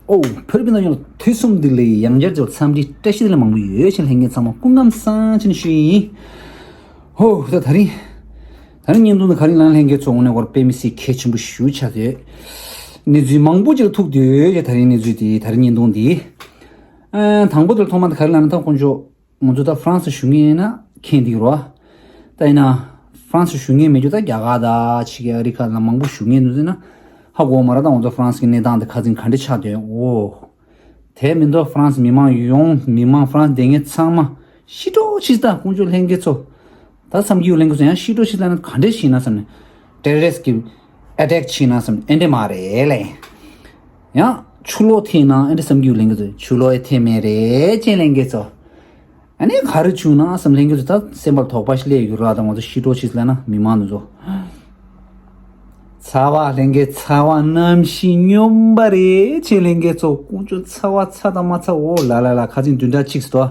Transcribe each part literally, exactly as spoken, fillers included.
ཨོ། བོད་རིགས་སྤུན་ཟླ་ཡོངས་ལ་དུས་གསུམ་བདེ་ལེགས། ཡང་བསྐྱར་མཇལ་བར་འཚམས་འདྲི་བཀྲ་ཤིས་བདེ་ལེགས་མང་པོ་ཡོད། ཅེས་ལྷན་རྒྱས་ཚང་མ་སྐུ་ཁམས་བཟང་ཅན་ཞུ་ཡིན། ཧོ། ད་དེ་རིང་། དེ་རིང་བརྙན་ཐུང་འདི་ག་རེ་ལབ་ན་ལྷན་རྒྱས་ཚོ་དངོས་གནས་ཁོ་རང་དཔེ་མི་སྲིད་གལ་ཆེན་པོ་ཞེ་པོ་ཆགས་བསྡད། གནས་ཚུལ་མང་པོ་ཅིག་ལ་ཐུག་བསྡད་ཡོད། དེ་རིང་གནས་ཚུལ་འདི་དེ་རིང་བརྙན་ཐུང་འདི། ཨ། དང་པོ་དེར་ཐོག་མ་དེ་ག་རེ་ལབ་ན་ད་དཀོན་མཆོག་ང་ཚོ་ད་ཧྥ་རན་སི་བཞུགས་མཁན་ཡིན་ན་མཁྱེན་འདི་རོ། ད་ཡིན་ན་ཧྥ་རན་སི་བཞུགས་མཁན་མེད་རྒྱུ་ད་རྒྱ་གར་ད་ཕྱི་རྒྱལ་ཨ་རི་ཁ་ལ་མང་པོ་བཞུགས་མཁན་འདུག་ཟེར་ན་ཧ་གོ་མ་རེད། ད་ང་ཚོ་ཧྥ་རན་སི་གི་གནས་སྟངས་དེ་ཁ་སང་ག་འདྲ་ཆགས་བསྡད། ཨོ། དེ་མིན་དུ་ཧྥ་རན་སི་མི་མང་ཡོངས། མི་མང་ཧྥ་རན་སི་བསྡད་མཁན་ཚང་མ་ཤི་འགྲོ་ཆི། ད་དཀོན་མཆོག་ལྷན་རྒྱས་ཚོ། ད་བསམ་གྱི་ཡོད། ལྷན་རྒྱས་ཚོ་ཡང་ཤི་འགྲོ་ཆི་ལབ་ན་ག་འདྲས་ཤི་ན་བསམ་ནས། ཏེ་རོ་རི་སི་ཊི་གི་ཨེ་ཊེག་བྱས་ན་བསམ་ནས། ཨེ་འདྲས་མ་རེད་ལབ། ཡང་ཆུ་ལོག་ཐེབས་ན་ཨེ་འདྲས་བསམ་གྱི་ཡོད། ལྷན་རྒྱས་ཚོ་ཆུ་ལོག་ཡང་ཐེབས་མེད་རེད་ཅེས་ལྷན་རྒྱས་ཚོ། ཨ་ནི་ག་རེ་བྱུང་ན་བསམ། ལྷན་རྒྱས་ཚོ་ད་སེམས་པར་དོགས་པ་ཞིག་སླེབས་ཡོད་ར། ད་ང་ཚོ་ཤི་འགྲོ་ཆི་ལབ་ན་མི་མང་འདི་ཚོ། ཚ་བ་ལྷན་རྒྱས། ཚ་བ་གནམ་གཤིས་སྙོམས་པ་རེད་ཅེས་ལྷན་རྒྱས་ཚོ། དཀོན་མཆོག་ཚ་བ་ཚ་དང་མ་ཚ། འོ་ལ་ལ་ལ། ཁ་སང་བདུན་ཕྲག་གཅིག་ཙམ་དུ།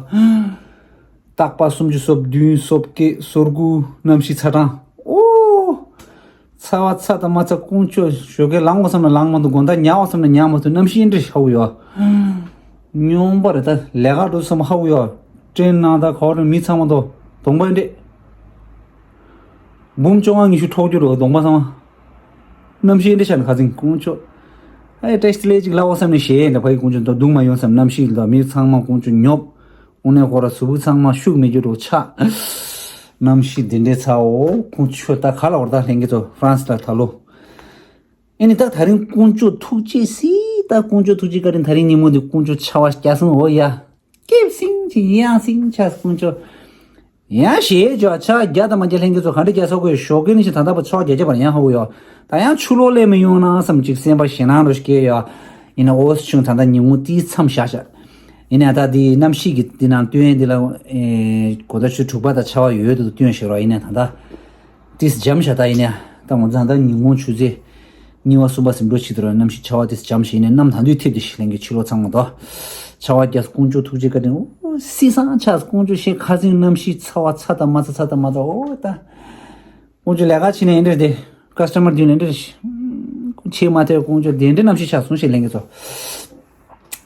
རྟག་པ་སུམ་ཅུ་སོ་བདུན། སོ་བརྒྱད། སོ་དགུ། གནམ་གཤིས་ཚ་གྲང་། ཨོ། ཚ་བ་ཚ་དང་མ་ཚ། དཀོན་མཆོག་ཞོགས་ཀས་ལངས་པ་བསམ་ན་ལངས་མ་ཐུབ། དགོང་དག་ཉལ་བ་བསམ་ན་ཉལ་མ་ཐུབ། གནམ་གཤིས་འདི་འདྲ་ཧ་གོ་ཡོད། སྙོམས་པ་རེད། ད་ལས་ཀ་འགྲོ་བསམ་ཧ་གོ་ཡོད། ཀྲེན་ནང་ད་ག་བ་རེད། མི་ཚང་མ་དོ་གདོང་པ་འདྲེ། འབུམ་བཅོ་ལྔ་ཉི་ཤུ་འཕྲོག་རྒྱུ་རེད་གདོང་པ་ཚང་མ། གནམ་གཤིས་འདི་འདྲ་ཆགས་ན་ཁ་སང་དཀོན་མཆོག་ཨེ། བཀྲ་ཤིས་བདེ་ལེགས་ཅིག་ལབ་པ་བསམ་ནས་ཞེད་འདྲ། ཕ་གི་དཀོན་མཆོག་ད་སྡུག་མ་ཡོང་བསམ། གནམ་གཤིས་ལ་མི་ཚང་མ་དཀོན་མཆོག་ཉོབ། དངོས་གནས་ཁོ་ར་གཟུགས་པོ་ཚང་མ་ཤུགས་མེད་རྒྱུ་འགྲོ་ཆགས། གནམ་གཤིས་འདི་འདྲའི་ཚ་བོ། དཀོན་མཆོག་ད་ག་ལ་བར་ད་ལྷན་རྒྱས་ཚོ་ཧྥ་རན་སི་ལ་ད་ལོ། ཨེ་ནི་ད་དེ་རིང་དཀོན་མཆོག་ཐུགས་རྗེ་གཟིགས། ད་དཀོན་མཆོག་ཐུགས་རྗེ་བཀའ་དྲིན་དེ་རིང་ཉིན་མོ་འདི་དཀོན་མཆོག་ཆར་པ་རྒྱག་སོང་། འོ་ཡ། སྐྱིད་སིང་ཅིག་ཡང་སིང་ཆགས་དཀོན་མཆོག་ཡང་ཞེད་འཇོག་ཆ་རྒྱ་དང་མ་རྒྱ་ལྷན་རྒྱས་ཚོ་ག་འདྲ་རྒྱ་ས་གོ་ཡོད། ཞོགས་ཀས་ནི་ཞིག་ད་ལྟ་བ་ཆོག་རྒྱ་རྒྱ་བར་ཡང་ཧ་གོ་ཡོད། ད་ཡང་ཆུ་ལོག་ལས་མི་ཡོང་ན་བསམ་ཅིག་སེམས་པ་ཞེད་སྣང་རུ་སྐྱེ་ཡོད། ཡིན་ན་འོ་བྱུང་ད་ལྟ་ཉིན་མོ་ཏིས་མཚམས་བཞག་བཞག་ཡིན་ན་ད་དེ་གནམ་གཤིས་ཀྱི་དེ་ནང་སྟོན་དེ་ལ་ཨེ་གོ་ད་ཆུ་དྲུག་པ་དང་ཆར་པ་ཡོད་དུ་སྟོན་ཞེས་རོགས། ཡིན་ན་ད་ལྟ་ཏིས་འཇམ་ཤ་ད་ཡིན་ན་ད་ངོ་ཚ་ད་ཉིན་གུང་ཆུ་ཚོད་གཉིས་པ་གསུམ་པ་ཟིན་འགྲོ་ཕྱི་དུ་ར་གནམ་གཤིས་ཆར་པ་དེ་འཇམ་ཞིག་ནས་གནམ་དང་དུས་ཐེབས་ཏེ་ཞིག་ལེན་གྱི་ཕྱི་ལོགས་ཚང་མ་དོ། ཆར་པ་རྒྱག་དཀོན་མཆོག་ཐུགས་རྗེ་བཀའ་དྲིན། ཨོ་སི་སང་ཆགས་དཀོན་མཆོག་ཞེས་ཁ་སང་གནམ་གཤིས་ཚ་བ་ཚ་དང་མ་ཚ་ཚ་དང་མ་ཚ། ཨོ་ད་དཀོན་མཆོག་ལས་ཀ་བྱེད་ནས་འདྲ་དེ་ཀ་སི་ཊ་མར་མདུན་ལ་འདྲ་ཆེས་མ་ཐེབས། དཀོན་མཆོག་དེ་འདྲའི་གནམ་གཤིས་ཆགས་སོང་ཞེས་ལེན་གྱི་ཚོ།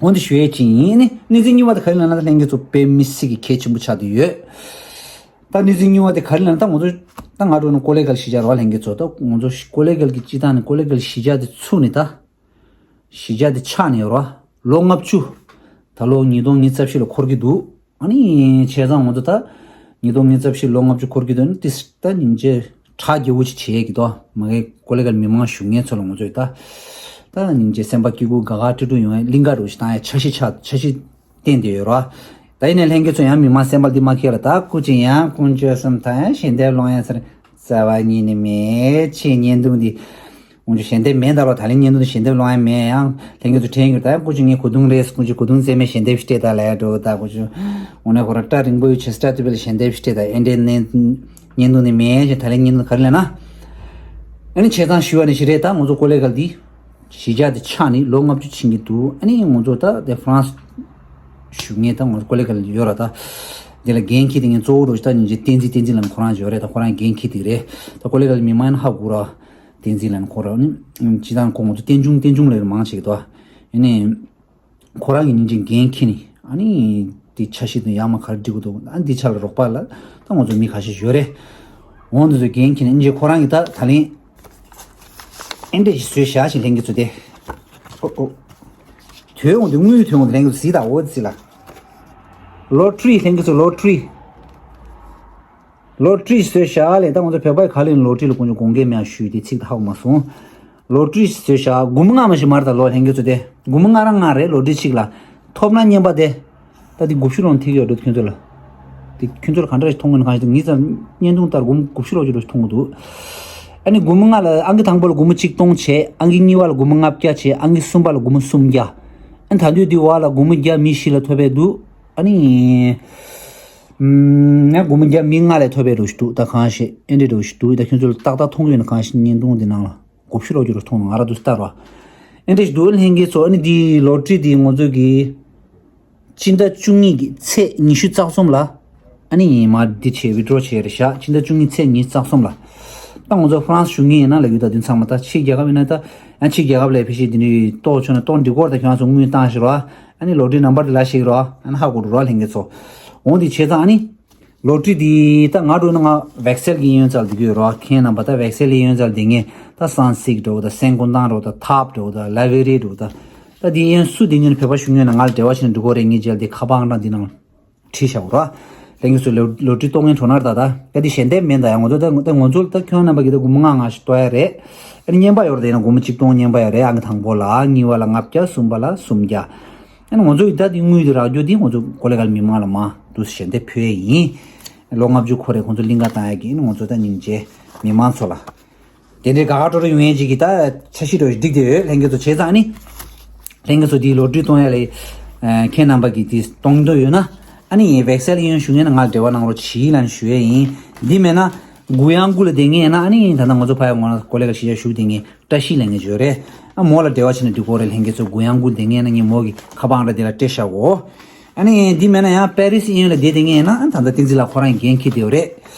འོན་ཏེ་ཞུ་ཡས་ཅི་ཡིན་ནི་གནས་ཚུལ་གཉིས་པ་དེ་ག་རེ་ལབ་ན་ད་ལྷན་རྒྱས་ཚོ་དཔེ་མི་སྲིད་ཀྱི་གལ་ཆེན་པོ་ཆགས་བསྡད་ཡོད། ད་གནས་ཚུལ་གཉིས་པ་དེ་ག་རེ་ལབ་ན་ད་ང་ཚོ་ད་ང་འགྲོ་ན་ཀོ་ལེ་གལ་གཞིས་ཆགས་རེད་བ། ལྷན་རྒྱས་ཚོ་ད་ང་ཚོ་ཀོ་ལེ་གལ་གྱི་སྤྱི་བཏང་ནས་ཀོ་ལེ་གལ་གཞིས་ཆགས་དེ་ཚུགས་ནས་ད་གཞིས་ཆགས་དེ་ཆགས་ནས་ཡོད་རེད་བ། ལོ་ལྔ་བཅུ། ད་ལོ་ཉིས་སྟོང་ཉི་ཤུ་རྩ་བཞི་ལ་འཁོར་གྱི་འདུག་ཨ་ནི་བྱས་ཙང་ང་ཚོ་ད་ཉིས་སྟོང་ཉི་ཤུ་རྩ་བཞི་ལོ་ལྔ་བཅུ་འཁོར་གྱི་འདུག་ཨ་ནི་ཏིས་ད་སྙིང་རྗེ་གྲགས་རྒྱས་པོ་ཅིག་བྱེད་ཀྱི་འདུག་མ་གི་ཀོ་ལེ་གལ་མི་མང་བཞུགས་མཁན་ཚོ་ལ་ང་ཚོས་ད་ད་སྙིང་རྗེ་སེམས་པ་སྐྱིད་པོ་དགའ་དགའ་སྤྲོ་སྤྲོ་ཡོང་ཡ་གླིང་ག་རུ་ཞིག་བཏང་ཡ་འཆར་གཞི་ཆགས། འཆར་གཞི་བསྟན་བསྡད་ཡོད་རེད་བ། ད་ཡིན་ནའི་ལྷན་རྒྱས་ཚོ་ཡང་མི་མང་སེམས་པ་འདི་མ་ཁེལ་ལ་ད་སྐུ་མཁྱེན་ཡང་དཀོན་མཆོག་གསུམ་ད་ཡང་ཞལ་འདེབས་སློང་ཡ་ཚར། རྩ་བ་ཉིད་ནས་མེད་ཅེས་བརྙན་ཐུང་འདི། ང་ཚོ་ཞལ་འདེབས་མེད་ད་རོ། ད་ལན་བརྙན་ཐུང་འདི་ཞལ་འདེབས་སློང་ཡ་མེད། ཡང་ལྷན་རྒྱས་ཚོ་དྲན་ཡོད་ད། ཡང་སྐུ་མཁྱེན་ངའི་གོས་ཐུང་རེད། སྐུ་མཁྱེན་གོས་ཐུང་རྩེ་མའི་ཞལ་འདེབས་ཤིག་སྤྲད་ད་ལབ་ཡ་འགྲོ་ད། སྐུ་མཁྱེན་འོ་ན་ཁོ་རང་སྐྲ་རིང་པོ་ཡོད་ཆེ་སི་ཊ་ཏི་བི་ལ་ཞལ་འདེབས་ཤིག་སྤྲད་ད། ཨེ་འདྲའི་ནས་བརྙན་ཐུང་འདི་མེད་ཅེས། ད་ལན་བརྙན་ཐུང་ག་རེ་ལབ་ན། ཨ་ནི་བྱས་ཙང་ཞུ་བ་ནི་ཞིག་རེད། ད་ང་ཚོ་ཀོ་ལེ་གལ་འདི། གཞིས་ཆགས་དེ་ཆགས་ནས་ལོ་ལྔ་བཅུ་ཕྱིན་གྱི་འདུག་ཨ་ནི་ང་ཚོ་ད་དེ་ཧྥ་རན་སི་བཞུགས་མཁན་ད་ང་ཚོ་ཀོ་ལེ་གལ་ཡོད་ར། ད་དེ་ལ་འགན་འཁྱེར་དེ་ངས་གཙོ་བོ་རུ་ད་སྙིང་རྗེ་བསྟན་འཛིན། བསྟན་འཛིན་ལབ་ན་ཁོ་རང་ཡོད་རེད། ད་ཁོ་རང་འགན་འཁྱེར་དེ་རེད། ད་ཀོ་ལེ་གལ་མི་མང་ཡིན་ན་ཧ་གོ་ར། བསྟན་འཛིན་ལབ་ན་ཁོ་ར་ནི་སྤྱི་བཏང་ཁོ་ང་ཚོ་རྟེན་འབྱུང་རྟེན་འབྱུང་ལས་མང་བྱེད་ཀྱི་འདུག་ཨ་ནི་ཁོ་རང་གི་སྙིང་རྗེ་འགན་འཁྱེར་ནས་ཨ་ནི་དེ་འཆར་གཞི་དེ་ཡར་མར་ག་རེ་སྒྲིག་དགོས་འདུག་ཨ་འདི་ཆ་ལ་རོགས་པ་ལ་ད་ང་ཚོ་མི་ཁ་ཤས་ཡོད་རེད། འོང་དེ་ཚོ་འགན་འཁྱེར་ནས་སྙིང་རྗེ་ཁོ་རང་གི་ད་ད་ལན། ཨེ་འདྲས་ཞིག་བཟོས་བཞག་ཞིག་ལྷན་རྒྱས་ཚོ་དེ། ཨོ་ཨོ། དོན་འོང་དེ་དངུལ་དོན་འོང་དེ་ལྷན་རྒྱས་ཚོ་གཟིགས་དང་འོ་ཟིག་ལ། ལོ་ཊི་རི་ལྷན་རྒྱས་ཚོ་ལོ་ཊི་རི། ལོ་ཊི་རི་ཞིག་བཟོས་བཞག་ལས་ད་ང་ཚོ་བོད་པའི་ག་ལེན་ལོ་ཊི་རི་ལ་དཀོན་མཆོག་དགོངས་འགལ་མེད་ཞུས་ཏེ་ཚིག་ད་ཧ་གོ་མ་སོང་། ལོ་ཊི་རི་ཞིག་བཟོས་བཞག་སྒོར་མོ་ལྔ་མ་ཞིག་མར་ད་ལོ་ལྷན་རྒྱས་ཚོ་དེ་སྒོར་མོ་ལྔ་རང་ལྔ་རེད། ལོ་ཊི་རི་གཅིག་ལ་ཐོབ་ན་རྔན་པ་དེ། ད་དེ་དགུ་བཅུ་ལོང་ཐིག་ཡོད་འགྲོ་ཁྱོད་ཚོ་ལ། དེ་ཁྱོད་ཚོ་ལ་ག་འདྲ་ཞིག་མཐོང་གི་ན་གང་ཞིག་ངེད་ཚོ་བརྙན་ཐུང་ལྟར་སྒོར་མོ་དགུ་བཅུ་ལོང་ཅིག་འགྲོ་ཞིག་མཐོང་གི་འདུག་ཨ་ནི་སྒོར་མོ་ལྔ་ལ་ཨང་ཀི་དང་པོ་ལ་སྒོར་མོ་གཅིག་སྟོང་བྱས། ཨང་ཀི་གཉིས་པ་ལ་སྒོར་མོ་ལྔ་བརྒྱ་བྱས། ཨང་ཀི་གསུམ་པ་ལ་སྒོར་མོ་སུམ་བརྒྱ། ཨ་ནི་ད་དུས་དེ་བར་ལ་སྒོར་མོ་བརྒྱ་མི་བཞི་ལ་ཐོབ་པའི་འདུག་ཨ་ནི། ཨུམ། ང་སྒོར་མོ་བརྒྱ་མི་ལྔ་ལ་ཐོབ་པའི་འགྲོ་ཞིག་འདུག་ད་གང་ཞིག་ཨེ་འདྲའི་འགྲོ་ཞིག་འདུག་ད་ཁྱོད་ཚོ་ལ་ཏག་ཏག་མཐོང་གི་ཡོད་ན་གང་ཞིག་བརྙན་ཐུང་འདི་ནང་ལ། དགུ་བཅུ་ལོ་རྒྱུ་རུ་མཐོང་ང་ར་དུ་ལྟར་བ། ཨེ་འདྲ་ཞིག་འདུག་ལྷན་རྒྱས་ཚོ། ཨ་ནི་འདི་ལོ་ཊི་རི་འདི་ང་ཚོ་གི་སྤྱི་ཟླ་བཅུ་གཉིས་ཀྱི་ཚེས་ཉི་ཤུ་རྩ་གསུམ་ལ་ཨ་ནི་མར་འདི་བྱས་ཝི་ཌི་རོ་བྱས་རེད་ཤག་སྤྱི་ཟླ་བཅུ་གཉིས་ཚེས་ཉི་ཤུ་རྩ་གསུམ་ལ། ད་ང་ཚོ་ཧྥ་རན་སི་བཞུགས་མཁན་ཡིན་ན་ལབ་རྒྱུ་ད་དུས་ཚང་མ་ད་ཕྱི་རྒྱལ་ཁབ་ཡིན་ན་ད་ཡང་ཕྱི་རྒྱལ་ཁབ་ལ་ཕི་ཤི་དེ་འདྲའི་ཏོག་ཆོད་ན་ཏོག་འགྲིག་གོ་ར། ད་ཁྱོད་རང་ཚོ་དངུལ་བཏང་ཤིག་རོ། ཨ་ནི་ལོ་ཊི་རི་ནམ་བར་དེ་ལ་ཤིག་རོ། ཨ་ནི་ཧ་གོ་འགྲོ་རོ་ལྷན་རྒྱས་ཚོ། འོང་དེ་བྱས་ཙང་ཨ་ནི། ལོ་ཊི་རི་འདི་ད་ང་འགྲོ་ན་ང་ཝེག་སེལ་གྱི་གཡས་གཡོན་རྩ་ལ་འདི་གོ་རོ། ཁྱེད་རྣམ་པ་ད་ཝེག་སེལ་གྱི་གཡས་གཡོན་རྩ་ལ་འདི་ངས་ད་སན་སིག་འགྲོ་ད་སན་ཀུན་ཏང་འགྲོ་ད་ཐབ་འགྲོ་ད་ལ་བེ་རི་འགྲོ་ད། ད་འདི་གཡས་གཡོན་སུ་འདི་གཡོན་བོད་པ་བཞུགས་ཡོད་ན་ང་ལ་འབྲེལ་བ་བྱས་ན་འགྲིག་གོ་རེད། ངའི་རྗེས་ལ་འདི་ཁ་པར་ཨང་གྲངས་འདི་ནང་བྲིས་བཞག་གོ་རོ། ལྷན་རྒྱས་ཚོ་ལོ་ཊི་རི་གཏོང་མཁན་གྲོགས་ན་ད་ད་ད་འདི་ཞལ་འདེབས་མིན། ད་ཡང་ང་ཚོ་ད་ད་ང་ཚོ་ད་ཁྱོད་རྣམ་པ་གི་ད་སྒོར་མོ་ལྔ་ལྔ་ཞིག་གཏོང་ཡ་རེད། ཨ་ནི་རྔན་པ་ཡོད་རེད། ད་ཡིན་ན་སྒོར་མོ་གཅིག་གཏོང་རྔན་པ་ཡོད་རེད། ཨང་ཀི་དང་པོ་ལ་གཉིས་པ་ལ་ལྔ་བརྒྱ། གསུམ་པ་ལ་སུམ་བརྒྱ། ཨ་ནི་ང་ཚོ་ཡི་ད་དེ་དངུལ་དེ་རག་རྒྱུ་དེ་ང་ཚོ་གོ་ལེ་གལ་མི་མང་ལ་མ་དུ་ཞལ་འདེབས་ཕུལ་ཡ་ཡིན། ལོ་ལྔ་བཅུ་འཁོར་རེ་ཁོང་ཚོ་གླིང་ག་བཏང་ཡ་གི་ཨ་ནི་ང་ཚོ་ད་སྙིང་རྗེ་མི་མང་ཚོ་ལ། དེ་འདྲའི་དགའ་དགའ་སྤྲོ་སྤྲོ་ཡོང་ཡས་ཅིག་གི་ད་འཆར་གཞི་འདྲ་བོ་ཞིག་བསྒྲིགས་བསྡད་ཡོད། ལྷན་རྒྱས་ཚོ་བྱས་ཙང་ཨ་ནི། ལྷན་རྒྱས་ཚོ་དེའི་ལོ་ཊི་རི་གཏོང་ཡ་ལས། ཁྱེད་རྣམ་པ་གིས་དེ་གཏོང་འདོད་ཡོད་ན། ཨ་ནི་ཝེག་སེལ་གཡས་གཡོན་བཞུགས་ཡོད་ན་ང་ལ་འབྲེལ་བ་གནང་རོགས་གྱིས་ལབ་ནས་ཞུ་ཡས་ཡིན། འདི་མེད་ན། གུ་ཡང་གུ་ལ་བསྡད་མཁན་ཡིན་ན་ཨ་ནི་ད་ལྟ་ང་ཚོ་ཕ་ཡ་ངོ་ན་ཀོ་ལེ་ག་གཞིས་ཆགས་བཞུགས་བསྡད་མཁན་བཀྲ་ཤིས་ལབ་མཁན་ཅིག་ཡོད་རེད། ཨ་མོ་ལ་འབྲེལ་བ་བྱས་ན་འགྲིག་གོ་རེད། ལྷན་རྒྱས་ཚོ་གུ་ཡང་གུ་ལ་བསྡད་མཁན་ཡིན་ན་ངས་མོ་གི་ཁ་པར་ཨང་གྲངས་དེ་ལ་སྤྲད་བཞག་གོ། ཨ་ནི་འདི་མེད་ན་ཡང་པེ་རི་སི་གཡས་གཡོན་ལ་བསྡད་བསྡད་མཁན་ཡིན་ན་ཨ་ད་ལྟ་བསྟན་འཛིན་ལགས་ཁོ་རང་གིས་འགན་འཁྱེར་བསྡད་ཡོད་རེད།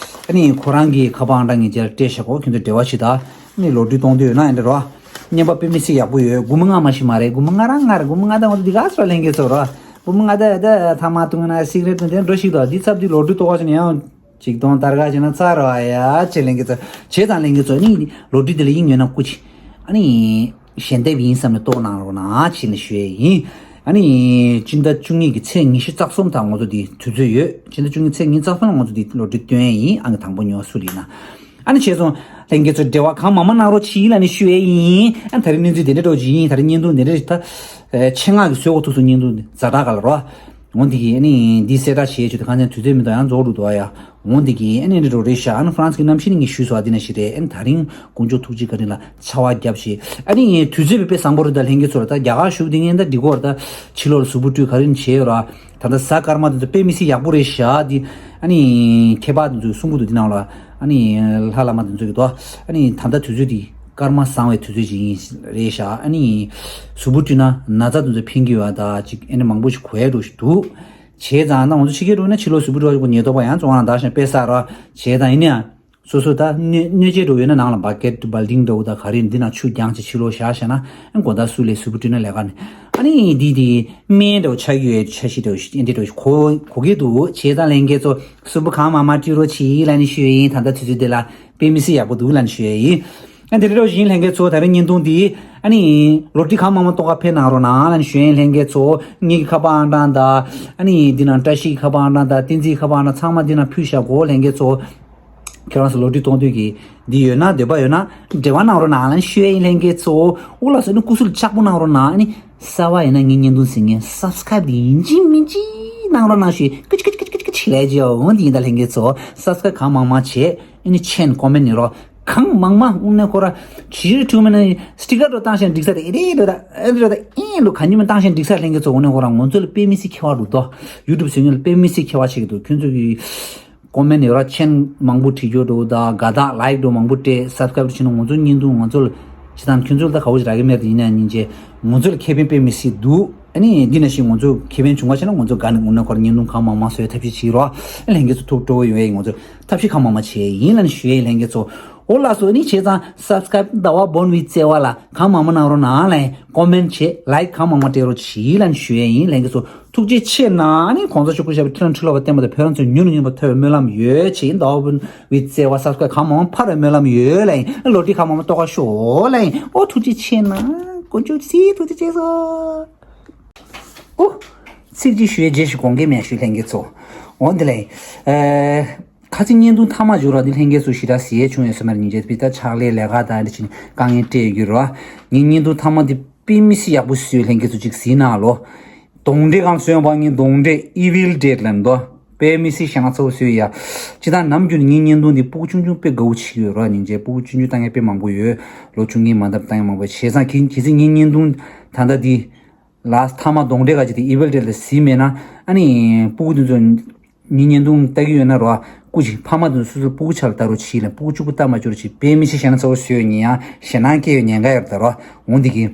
ཨ་ནི་ཁོ་རང་གི་ཁ་པར་ཨང་གྲངས་ངས་རྗེས་ལ་སྤྲད་བཞག་གོ། ཁྱོད་ཚོ་འབྲེལ་བ་བྱེད་ད། ཨ་ནི་ལོ་ཊི་རི་གཏོང་འདོད་ཡོད་ན་ཨེ་འདྲ་རོ། རྔན་པ་དཔེ་མི་སྲིད་ཡག་པོ་ཡོད། སྒོར་མོ་ལྔ་མ་ཞིག་མ་རེད། སྒོར་མོ་ལྔ་རང་ལྔ་རེད། སྒོར་མོ་ལྔ་ད་ང་ཚོ་འདི་ག་སོ་ལེན་གི་ཚོ་རོ། སྒོར་མོ་ལྔ་ད་ད་ཐ་མག་འཐུང་ན་སིག་རེཊ་འཐུང་དེ་འགྲོ་ཞིག་ཏོ། འདི་ཚབ་འདི་ལོ་ཊི་རི་གཏོང་བ་ཞིག་ན་ཡང་། ཆིག་སྟོང་དར་ག་བྱས་ན་ཚར་བ་ཡ་ཆེ་ལེན་གི་ཚོ། བྱས་ཙང་ལེན་གི་ཚོ་ནི་ལོ་ཊི་རི་འདི་ལ་ཡིན་ཡོད་ན་སྐུ་མཁྱེན། ཨ་ནི། ཞལ་འདེབས་ཡིན་བསམ་ནས་གཏོང་གནང་རོགས་གནང་ཞེས་ནས་ཞུ་ཡས་ཡིན། ཨ་ནི། སྤྱི་ཟླ་བཅུ་གཉིས་ཀྱི་ཚེས་ཉི་ཤུ་རྩ་གསུམ་དང་ང་ཚོ་འདི་དུས་ཚོད་ཡོད། སྤྱི་ཟླ་བཅུ་གཉིས་ཚེས་ཉི་ཤུ་རྩ་གསུམ་ལ་ང་ཚོ་འདི་ལོ་ཊི་རི་སྟོན་ཡས་ཡིན། ཨང་ཀི་དང་པོ་ཉོ་སུ་ལ་ཡིན་ན། ཨ་ནི་བྱས་སོང་། ལྷན་རྒྱས་ཚོ་འབྲེལ་བ་གང་མང་མང་གནང་རོགས་གྱིས་ལབ་ནས་ཞུ་ཡས་ཡིན། ཨ་ད་རེས་གནས་ཚུལ་དེ་འདྲ་འདྲ་བོ་ཅིག་ཡིན། ད་རེས་བརྙན་ཐུང་དེ་འདྲ་ཞིག་ད། ཆེད་མངགས་ཀྱི་བཟོས་འགོ་ཐུག་སོང་། བརྙན་ཐུང་འདི་ཛ་དྲག་ག་ལ་རོ། འོ་འདི་གི་ཨ་ནི་འདི་གསལ་བསྒྲགས་བྱེད་ཆེད་དུ་ཁ་སང་དུས་ཚོད་མི་འདུག་ཡང་རྫོགས་འགྲོ་འདུག་ཨ་ཡ། འོ་འདི་གི་ཨ་ནི་འདི་འགྲོ་རེད་ཤག་ཨ་ནི་ཧྥ་རན་སི་གི་གནམ་གཤིས་ནི་ངས་ཞུས་སོང་། ཨ་འདི་ནང་བཞིན་རེད། ཨ་ནི་ད་རིང་དཀོན་མཆོག་ཐུགས་རྗེ་བཀའ་དྲིན་ལ་ཆར་པ་བརྒྱབ་ཤག་ཨ་ནི་དུས་ཚོད་དཔེ་དཔེ་བཟང་པོ་རེད། ད་ལྷན་རྒྱས་ཚོ་ལ་ད་རྒྱ་གར་བཞུགས་བསྡད་མཁན་ད་འགྲིག་གོ་རེད། ད་ཕྱི་ལོགས་ལ་གཟུགས་པོ་བཀྲུས་ག་རེ་བྱས་ཡོད་ར། ད་ལྟ་གཟའ་སྐར་མ་དེ་ཚོ་དཔེ་མི་སྲིད་ཡག་པོ་རེད་ཤག་འདི་ཨ་ནི་མཁས་པ་དེ་ཚོས་གསུང་གི་འདུག་འདི་ནང་ལ་ཨ་ནི་ལྷ་བླ་མ་དེ་ཚོ་གི་དོ། ཨ་ནི་ད་ལྟ་དུས་ཚོད་འདི། སྐར་མ་བཟང་བའི་དུས་ཚོད་ཅིག་ཡིན་རེད་ཤག་ཨ་ནི། གཟུགས་པོ་བཀྲུས་ན་ན་ཚ་དེ་ཚོ་ཕན་གྱི་ཡོད་ད་ཅིག་ཨ་ནི་མང་པོ་ཞིག་གོ་ཡ་འགྲོ་ཞིག་འདུག་བྱས་ཙང་ད་ང་ཚོ་ཕྱི་རྒྱལ་འགྲོ་ན་ཕྱི་ལོགས་གཟུགས་པོ་བཀྲུ་བ་ཉེན་རྟོག་པ་ཡང་བཙོང་རང་བདག་ཞིང་དཔེ་བསགས་ར་བྱས་ཙང་ཡིན་ན་ཡང་། སོ་སོ་ད་གནོད་གནོད་བྱེད་འགྲོ་ཡོད་ན་ནང་ལ་བ་ཀེ་ཊི་བལ་ཌིང་འདྲ་བོ་ད་ག་རེ་འདི་ནང་ཆུ་རྒྱང་ཅིག་ཕྱི་ལོགས་བཞག་བཞག་ན་ཨ་དགོང་དག་སུ་ལས་གཟུགས་པོ་བཀྲུས་ན་ལས་ཀ་ནི་ཨ་ནི་འདི་འདི་སྨན་འདྲ་བོ་ཆགས་ཀྱི་ཡོད། འཆར་གཞི་འདྲ་བོ་ཞིག་ཨེ་འདྲ་འདྲ་བོ་ཞིག་གོ་གོ་གི་འདུག་བྱས་ཙང་ལྷན་རྒྱས་ཚོ་གཟུགས་པོ་གང་མང་མང་བཀྲུ་རོགས་གྱིས་ལབ་ནས་ཞུ་ཡ་ཡིན། ད་ལྟ་དུས་ཚོད་འདི་ལ། དཔེ་མི་སྲིད་ཡག་པོ་འདུག་ལབ་ནས་ཞུ་ཡ་ཡིན། ཨ་དེ་འདྲ་བཞིན་ལྷན་རྒྱས་ཚོ་ད་རེས་བརྙན་ཐུང་འདི་ཨ་ནི་ལོ་ཊི་རི་གང་མང་མང་གཏོང་ག་ཕེབས་གནང་རོགས་གནང་ལབ་ནས་ཞུ་ཡ་ཡིན། ལྷན་རྒྱས་ཚོ་ངེད་ཀྱི་ཁ་པར་ཨང་གྲངས་དང་ཨ་ནི་འདི་ནང་བཀྲ་ཤིས་ཀྱི་ཁ་པར་ཨང་གྲངས་དང་བསྟན་འཛིན་ཁ་པར་ཨང་གྲངས་ཚང་མ་འདི་ནང་ཕུལ་བཞག་གོ། ལྷན་རྒྱས་ཚོ་ཁྱེད་རང་ཚོ་ལོ་ཊི་རི་གཏོང་འདོད་ཀྱི་འདི་ཡོད་ན་འདོད་པ་ཡོད་ན་འབྲེལ་བ་གནང་རོགས་གནང་ལབ་ནས་ཞུ་ཡ་ཡིན། ལྷན་རྒྱས་ཚོ་འོ་ལགས་སོ། ཨ་ནི་སྐུ་གཟུགས་ལ་ལྕགས་པོ་གནང་རོགས་གནང་། ཨ་ནི། གསར་པ་ཡིན་ན་ངའི་བརྙན་ཐུང་གཟིགས་མཁན་སབ་སི་ཀ་རེབ་ཡིན་གཅིག་མིན་གཅིག་གནང་རོགས་གནང་ཞུ། ཀི་ཆི་ཀི་ཆི་ཀི་ཆི་ཀི་ཆི་ལས་ཀྱི་འོང་འདི་ཡིན་ད་ལྷན་རྒྱས་ཚོ་སབ་སི་ཀ་རེབ་གང་མང་མང་བྱེད། ཨ་ནི་མཆན་ཀོ་མེན་ཊི་ནི་རོ། གང་མང་མང་དངོས་གནས་ཁོ་ར་ཇི་རི་ཐུ་མེན་ན་སི་ཊི་ཀར་འགྲོ་བཏང་ཤེས་འགྲིག་ས་དེ་ཨེ་རེད་འགྲོ་ད་ཨེ་རེད་འགྲོ་ད་ཨེ་ལོ་ག་ཉི་མ་བཏང་ཤེས་འགྲིག་ས། ལྷན་རྒྱས་ཚོ་དངོས་གནས་ཁོ་ར་ང་ཚོ་ལ་དཔེ་མི་སྲིད་ཁྱད་པར་འདུག་དོ། ཡུ་ཊུབ་བཟོ་མཁན་ལ་དཔེ་མི་སྲིད་ཁྱད་པར་ཆེ་གི་འདུག་ཁྱོད་ཚོ་གི་ཀོ་མེན་ཊི་ནི་རོ། མཆན་མང་པོ་བྲིས་རྒྱུ་འགྲོ་ད་དགའ་རྟགས་ལའིཀ་འགྲོ་མང་པོ་སྤྲད། སབ་སི་ཀ་རེབ་བྱས་ན་ང་ཚོ་བརྙན་ཐུང་ང་ཚོ་ལ་ཇི་ལྟར་ཁྱོད་ཚོ་ལ་ད་ག་བོ་ཞིག་རག་གི་མེད་དེ་ཡིན་ན་སྙིང་རྗེ། ང་ཚོ་ལ་ཁེ་ཕན་དཔེ་མི་སྲིད་འདུག་ཨ་ནི་འདི་ནང་བཞིན་ང་ཚོ་ཁེ་ཕན་བྱུང་བ་བྱས་ན་ང་ཚོ་དགའ་ནས་དངོས་གནས་ཁོ་ར་བརྙན་ཐུང་གང་མང་མང་བཟོ་ཡ་ཐབས་ཤེས་བྱེད་རོགས། ཨ་ལྷན་རྒྱས་ཚོ་ཐུགས་སྤྲོ་བོ་ཡོང་ཡ་ཡིན། ང་ཚོ་ཐབས་ཤེས་གང་མང་མང་བྱེད་ཡ་ཡིན་ལབ་ནས་ཞུ་ཡ་ཡིན་ལྷན་རྒྱས་ཚོ། འོ་ལགས་སོ། ཨ་ནི་བྱས་ཙང་སབ་སི་ཀ་རེབ་ཟླ་བ་བོན་བི་བརྩེ་བ་ལ་གང་མང་མང་གནང་རོགས་གནང་ལབ། ཀོ་མེན་ཊི་བྱེད། ལའིཀ་གང་མང་མང་སྤྲད་རོགས་གྱིས་ལབ་ནས་ཞུ་ཡ་ཡིན་ལྷན་རྒྱས་ཚོ། ཐུགས་རྗེ་ཆེ་གནང་། ཨ་ནི་གོང་ས་མཆོག་སྐུ་ཞབས་ཁྲི་ལམ་ཁྲི་ལོ་པ་བསྟན་པ་དང་བོད་རང་བཙན་མྱུར་ནས་མྱུར་བར་ཐོབ་པའི་སྨོན་ལམ་ཡོད། བྱས་ཡིན་ཟླ་བ་བོན་བི་བརྩེ་བ་སབ་སི་ཀ་རེབ་གང་མང་མང་འཕར་བའི་སྨོན་ལམ་ཡོད་ལབ་ཡིན། ལོ་ཊི་རི་གང་མང་མང་གཏོང་ག་ཤོག་ལབ་ཡིན། ཨོ་ཐུགས་རྗེ་ཆེ་གནང་། དཀོན་མཆོག་གིས་ཐུགས་རྗེ་ཆེ་སོང་། ཨོ། ཚིག་གཅིག་ཞུ་ཡའི་རྗེས་ཤིག་དགོངས་འགལ་མེད་ཞུ་ལྷན་རྒྱས་ཚོ། འོ་འདི་ལས། ཨེ། ཁ་སང་བརྙན་ཐུང་མཐའ་མ་འབྱོར་བ་འདི་ལྷན་རྒྱས་ཚོ་ཞེ་དྲག་གཟིགས་ཡས་བྱུང་ཡོད་ས་མ་རེད། སྙིང་རྗེ། བི་ད་ཕྱག་ལས་ལས་ཀ་དང་འདི་བྱས་ནས་དཀའ་ངལ་སྤྲད་ཡོད་ཀྱི་རེད་བ། ངས་བརྙན་ཐུང་མཐའ་མ་འདི་དཔེ་མི་སྲིད་ཡག་པོ་བཟོས། ལྷན་རྒྱས་ཚོ་གཅིག་གཟིགས་གནང་ལོ། གདོན་འདྲེ་གང་བཟོས་པ་ངས་གདོན་འདྲེ་ཨི་ཝིལ་ཌེཌ་ལབ་འདུག་དཔེ་མི་སྲིད་ཞེ་ན་ཚ་བོ་བཟོས་ཡ། སྤྱིར་བཏང་ནམ་རྒྱུན་ངའི་བརྙན་ཐུང་འདི་སྤུ་གུ་ཆུང་ཆུང་དཔེ་དགའ་བོ་བྱེད་ཀྱི་ཡོད་རེད། སྙིང་རྗེ། སྤུ་གུ་ཆུང་ཆུང་ལྟ་མཁན་དཔེ་མང་པོ་ཡོད། ལོ་ཆུང་ངའི་མ་འདབ་ལྟ་མཁན་མང་པོ་ཡོད། བྱས་ཙང་གི་གལ་སྲིད་ངའི་བརྙན་ཐུང་ད་ལྟ་འདི་ལ་མཐའ་མ་གདོན་འདྲེ་ག་ཅིག་དེ་ཨི་ཝིལ་ཌེཌ་ལ་གཟིགས་མེད་ན་ཨ་ནི་སྤུ་གུ་དེ་ཚོ་ངའི་བརྙན་ཐུང་ལྟ་གི་ཡོད་ན་རོ། སྐུ་མཁྱེན། ཕ་མ་དེ་ཚོ་སོ་སོའི་སྤུ་གུ་ཆ་ལ་ལྟ་རོགས་གྱིས་ལབ། སྤུ་གུ་གཅིག་པུ་ལྟ་མ་བཅུག་རོགས་གྱིས། དཔེ་མི་སྲིད་ཞེ་ན་ཚ་བོ་བཟོས་ཡོད། ངས་ཡང་ཞེད་སྣང་སྐྱེ་ཡོད་ཉེན་ཁ་ཡོད་རེད་ད་རོ། འོ་འདི་གི།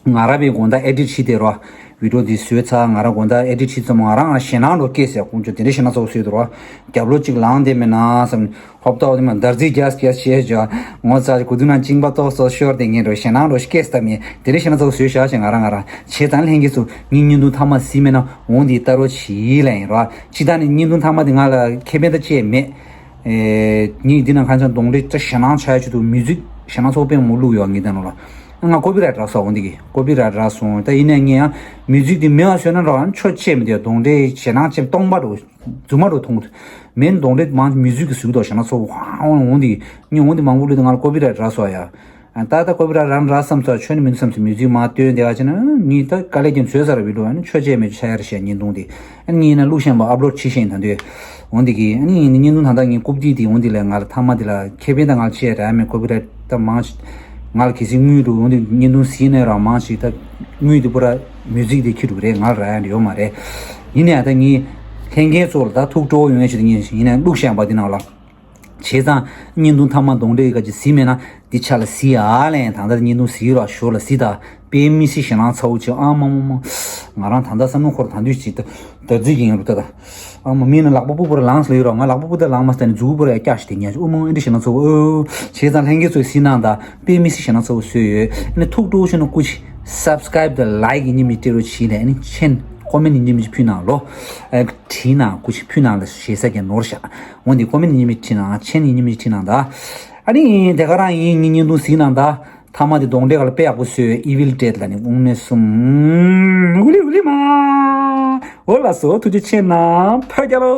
ང་རང་པའི་དགོང་དག་ཨེ་ཌིཊ་བྱས་ཏེ་རོ། བི་ཌི་ཡོ་འདི་བཟོས་ཚར། ང་རང་དགོང་དག་ཨེ་ཌིཊ་བྱས་ཙམ་ང་རང་ང་ཞེད་སྣང་འགྲོ་སྐྱེས་ཟེར། ཁོང་ཚོ་དེ་འདྲ་ཞེད་སྣང་ཚ་པོ་བཟོས་འདུག་རོ། རྒྱབ་ལོགས་གཅིག་ལངས་བསྡད་མེད་ན་བསམ། ཧོབ་ཏོ་དེ་མ་འདར་རྩིས་རྒྱག་རྒྱག་བྱས་བྱས། ངོ་ཚ་གུ་དུ་ན་གཅིན་པ་ཏོག་ཙོག་ཤོར་ཏེ་ངས་འགྲོ་ཞེད་སྣང་འགྲོ་སྐྱེས་ད་མི་དེ་འདྲ་ཞེད་སྣང་ཚ་པོ་བཟོས་བཞག་བྱས། ང་རང་ང་རང་བྱས་ཙང་ལྷན་རྒྱས་ཚོ་ངའི་བརྙན་ཐུང་མཐའ་མ་གཟིགས་མེད་ན་འོང་དེ་ལྟ་རོགས་བྱེད་ལབ་ཡིན་རོ། སྤྱིར་བཏང་ནས་བརྙན་ཐུང་མཐའ་མ་དེ་ང་ལ་ཁེ་ཕན་ད་ཅི་ཡང་མེད། ཨེ། ངས་འདི་ནང་ཁ་སང་གདོན་འདྲེ་ཅིག་ཞེད་སྣང་ཆགས་ཡ་ཆེད་དུ་མིའུ་ཟིག་ཞེད་སྣང་ཚ་པོ་དཔེ་མང་པོ་བླུགས་ཡོད་ངས་དེ་ནང་ལ། ང་ཀོ་པི་རའེ་ཊི་རག་སོང་། འོ་འདི་གི་ཀོ་པི་རའེ་ཊི་རག་སོང་། ད་ཡིན་ནའི་ངས་ཡང་མིའུ་ཟིག་དེ་མེད་པ་བཟོས་ན་འགྲོ་ཨ་ནི་ཆོ་ཅི་ཡང་མི་འདུག་གདོན་འདྲེ་ཞེད་སྣང་ཅན་སྟོང་པ་འགྲོ་རྫུན་མ་འགྲོ་མཐོང་གི་འདུག་མེད་ནི་གདོན་འདྲེ་མང་མིའུ་ཟིག་གི་ཟུག་དོ་ཞེད་སྣང་ཚ་པོ་ཧ་འོང་འདི་གི་ངས་འོ་འདི་མང་པོ་བླུགས་དུས་ང་ལ་ཀོ་པི་རའེ་ཊི་རག་སོང་ཡ། ད་ལྟ་ཀོ་པི་རའེ་ཊི་རང་རག་བསམ་ཚར། ཆོ་ནི་མིན་བསམ་ཚེ་མིའུ་ཟིག་མ་བཏོན་དེ་ག་ཅེ་ན་ངས་ད་དཀའ་ལས་ཀྱང་བཟོས་ཚར་བི་ཌི་ཡོ་ཨ་ནི་ཆོ་ཅི་ཡང་མེད་ཆ་ཡར་བཤད་བརྙན་ཐུང་དེ། ཨ་ནི་ཡིན་ན་བླུགས་ཤེས་པ་ཨབ་ལོཌ་བྱེད་ཤེས་ཡིན་ད་འདོད། འོ་འདི་གི་ཨ་ནི་ཡིན་ན་བརྙན་ཐུང་ད་ལྟ་ངའི་རྐུབ་སྟེགས་དེ་འོ་འདི་ལས་ང་ལ་མཐའ་མ་དེ་ལ་ཁེ་ཕན་ད་ང་ལ་ཅི་ཡང་རག་མེད། ཀོ་པི་རའེ་ཊི་ད་མང་ཆེ་ང་ལ་གལ་སྲིད་དངུལ་འགྲོ་འོ་འདི་བརྙན་ཐུང་གཟིགས་ནས་རང་མང་ཆེ་ད་དངུལ་དེ་པུ་ར་མིའུ་ཟིག་དེ་ཁྱེར་འགྲོ་གི་རེད། ང་ལ་རག་ཡ་ཡོད་མ་རེད། ཡིན་ནའི་ད་ངའི་ལྷན་རྒྱས་ཚོ་ལ་ད་ཐུགས་སྤྲོ་བོ་ཡོང་ཡ་ཆེད་དུ་ངས་ཡིན་ནའི་བླུགས་ཤེས་པ་འདི་ནང་ལ། བྱས་ཙང་བརྙན་ཐུང་མཐའ་མ་གདོན་འདྲེ་ག་ཅིག་གཟིགས་མེད་ན་འདི་ཆ་ལ་གཟིགས་ཨ་ལན། ད་ལྟ་བརྙན་ཐུང་གཟིགས་རོགས་ཞོར་ལ་གཟིགས་ད། དཔེ་མི་སྲིད་ཞེད་སྣང་ཚ་པོ་ཆེ་ཨ་མ་མ་མ། ང་རང་ད་ལྟ་བསམ་བློ་འཁོར་ད་འདུས་ཅིག་ད་འདར་རྩིས་ཀྱི་ཡིན་རུ་ད་ད། ཨ་མ་མིན་ན་ལག་པ་སྤུ་པོར་ལངས་ལ་ཡོད་རོགས། ང་ལག་པ་སྤུ་ད་ལངས་མ་སྟེ་ནི་མཛུ་གུ་པོར་ཡ་སྐྱག་ཞིག་དེ་ཉལ་ཨོ་མ་ཨེ་འདྲ་ཞེད་སྣང་ཚ་པོ་ཨོ། བྱས་ཙང་ལྷན་རྒྱས་ཚོས་གཟིགས་གནང་ད། དཔེ་མི་སྲིད་ཞེད་སྣང་ཚ་པོ་བཟོས་ཡོད། ཨ་ནི་ཐུགས་སྤྲོ་བོ་ཆེ་ན་སྐུ་མཁྱེན་སབ་སི་ཀ་རའིབ་དང་ལའིཀ་ཡིན་གཅིག་མིན་གཅིག་སྤྲད་རོགས་བྱས་ལས། ཨ་ནི་མཆན་ཀོ་མེན་ཊི་ཡིན་གཅིག་མིན་གཅིག་ཕུལ་གནང་ལོ། ཨ་བྲིས་གནང་སྐུ་མཁྱེན། ཕུལ་གནང་ལ་ཞེ་ས་ཀྱང་ནོར་བཞག་འོ་འདི་ཀོ་མེན་ཊི་ཡིན་གཅིག་མིན་གཅིག་བྲིས་གནང་། མཆན་ཡིན་གཅིག་མིན་གཅིག་བྲིས་གནང་ད། ཨ་ནི་དེ་ག་རང་ཡིན། ངའི་བརྙན་ཐུང་གཟིགས་གནང་ད། མཐའ་མ་དེ་གདོན་འདྲེ་ག་ལ་དཔེ་ཡག་པོ་བཟོས། ཨི་ཝིལ་ཌེཌ་ལ་ནི་དབུང་གནས་གསུམ། ཨུ་ལི་ཨུ་ལི་མ། འོ་ལགས་སོ། ཐུགས་རྗེ་ཆེ་གནང་། ཕ་རྒྱལ་ལོ།